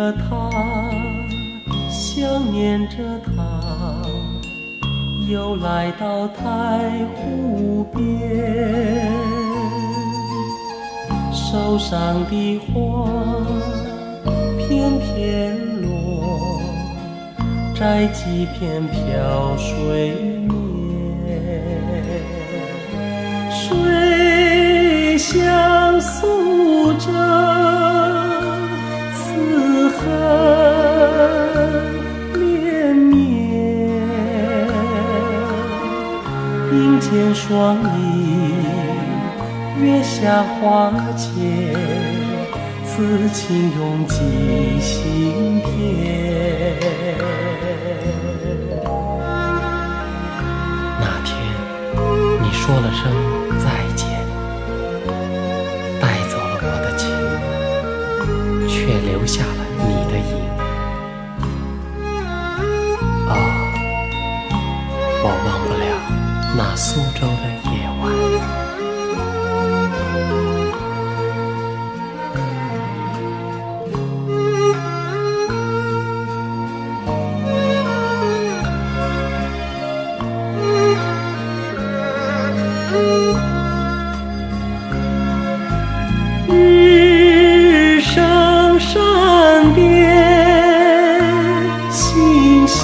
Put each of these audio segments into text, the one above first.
了他，想念着他，又來到太湖邊。手上的花片片落，摘幾片飄水面。水乡蘇州，此恨綿綿。鬢間霜影，月下花前，此情永記心田。那天你說了聲再見，帶走了我的情，卻留下了你的影。啊，我忘不了那蘇州的夜晚。日升山巔，星星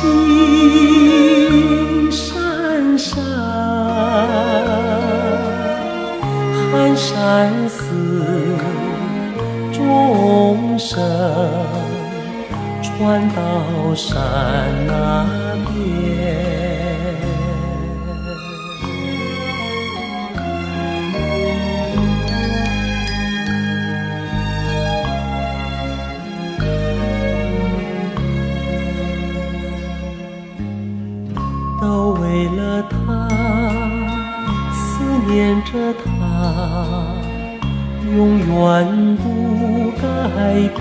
閃閃，寒山寺鐘聲傳到山那邊。都為了他，思念着他，永遠不改變。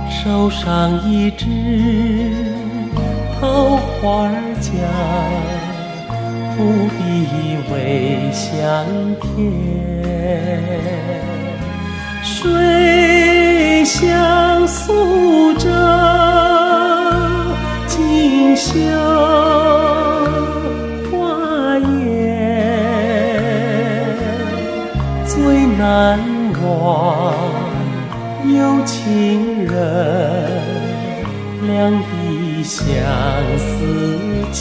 手上一枝桃花兒香，撲鼻味香甜。水乡蘇州，錦繡花顏，最難忘有情人，兩地相思牽。